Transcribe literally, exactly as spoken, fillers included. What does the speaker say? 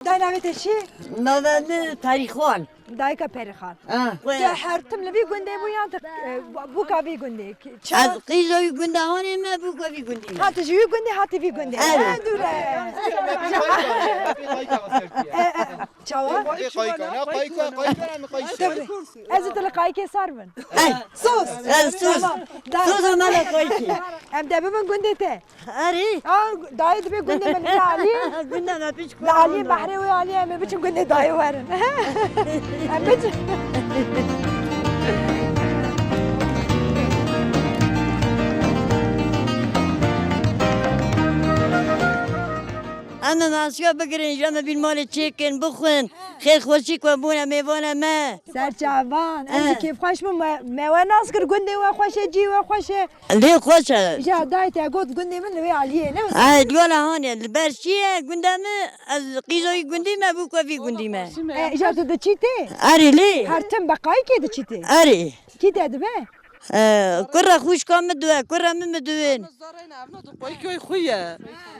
Dayê, navê te çi? Navê min Perîxan. Dayika Perîxan. Ah. Tu her tim li vî gundê bû yan tu, e, bûka vî gundê? Çawa? Ez qîza wî gunda hanê me, bûka vî gundî me. Ha, tu ji wî gundê hatî vî gundê. Evet. Ha, dûr e. E, e, çawa? Ê, qayka, ne qayka, qayka, ne qayka. Tabii. Ez ê tu li qaykê sar bin. Ey. Sos. Ez sos. Tamam. Sos ama ne qayki. Em de bibin gundê te. Erê. Aa, dayê dibê gundê min li aliyê. Gunda me piç. Li aliyê behrê wê aliyê em ê biçin gundê dayê werin. Em biçin. Em ê masiya bigirin, ji em ê bîn malê çêkin, bixwin. Xêr xweşî ku bûne mêvana me. Ser çavan, em jî Eh. kêfxweş bûn. Me, me we nas kir, gundê we xweş e, cî we xweş e. Lê xweş e. Ja dayê te got gundê min li wê aliyê ne wisa? Ay, diyala hanê, li ber çi ye? Gunda min, ez qîza wî gundî me, bûka vî gundî me. E, ja tu diçî tê? Erê lê. Her tim be qayikê diçî tê? Erê. Kî te dibe? E, kurra xwişka min dibe, kurra min mi dibin. Zareyna evno tu qayikê xwe ye.